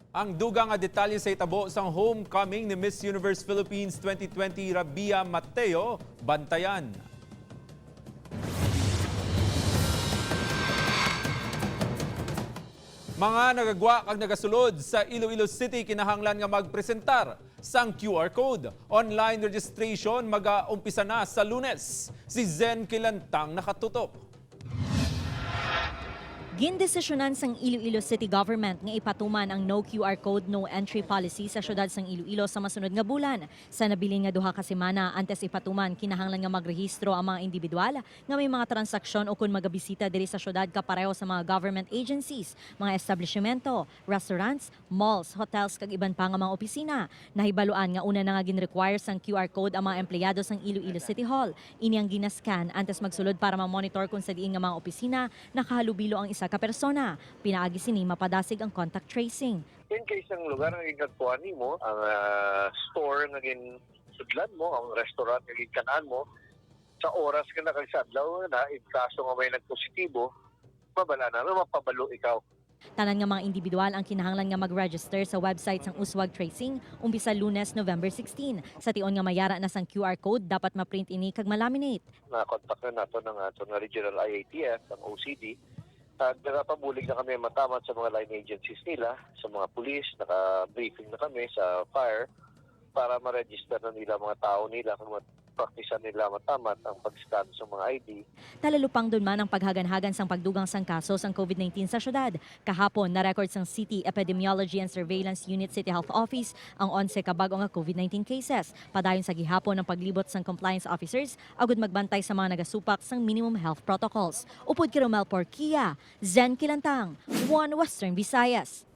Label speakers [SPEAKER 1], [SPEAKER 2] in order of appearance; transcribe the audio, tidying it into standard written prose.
[SPEAKER 1] Ang dugang nga detalye sa itabo sang homecoming ni Miss Universe Philippines 2020 Rabiya Mateo, bantayan. Mga nagagwa kag nagasulod sa Iloilo City kinahanglan nga magpresentar sang QR code. Online registration maga-umpisa na sa Lunes. Si Zen Kilantang nakatutok.
[SPEAKER 2] Gindesisyonan sang Iloilo City Government nga ipatuman ang no QR code, no entry policy sa syudad sang Iloilo sa masunod nga bulan. Sa nabilin nga 2 ka semana antes ipatuman, kinahanglan nga magrehistro ang mga individual nga may mga transaksyon o kun magabisita diri sa syudad kapareho sa mga government agencies, mga establishmento, restaurants, malls, hotels kag iban pa nga mga opisina. Nahibaluan nga una na nga gin-require sang QR code ang mga empleyado sang Iloilo City Hall. Ini ang ginascan antes magsulod para ma-monitor kung sa diin nga mga opisina nakahalubilo ang isa ka persona. Pinaagi sini mapadasig ang contact tracing.
[SPEAKER 3] In case ang lugar nga ginagkuhan nimo, ang store nga ginsudlan mo, ang restaurant nga ginkanaan mo, sa oras nga nakagsadlaw na, in kaso nga may nagpositibo, mabala na, mapabalo ikaw.
[SPEAKER 2] Tanan nga mga individual ang kinahanglan nga mag-register sa website sang Uswag Tracing umpisa Lunes, November 16. Sa tion nga mayara na sang QR code, dapat ma-print ini kag malaminate.
[SPEAKER 3] Na-contact na nato ng ato nga regional IATF, ang OCD, at nakapabulig na kami matamat sa mga line agencies nila, sa mga pulis, naka-briefing na kami sa fire para ma-register na nila mga tao nila kung praktisan nila matamat ang pag-scan sa mga ID.
[SPEAKER 2] Talalupang dun man ang paghaganhagan sang pagdugang sang kaso sang COVID-19 sa syudad. Kahapon, na-record sang City Epidemiology and Surveillance Unit City Health Office ang 11 ka bag-o nga COVID-19 cases. Padayon sa gihapon ang paglibot sang compliance officers agud magbantay sa mga nagasupak sang minimum health protocols. Upod kay Romel Porquia, Zen Kilantang, One Western Visayas.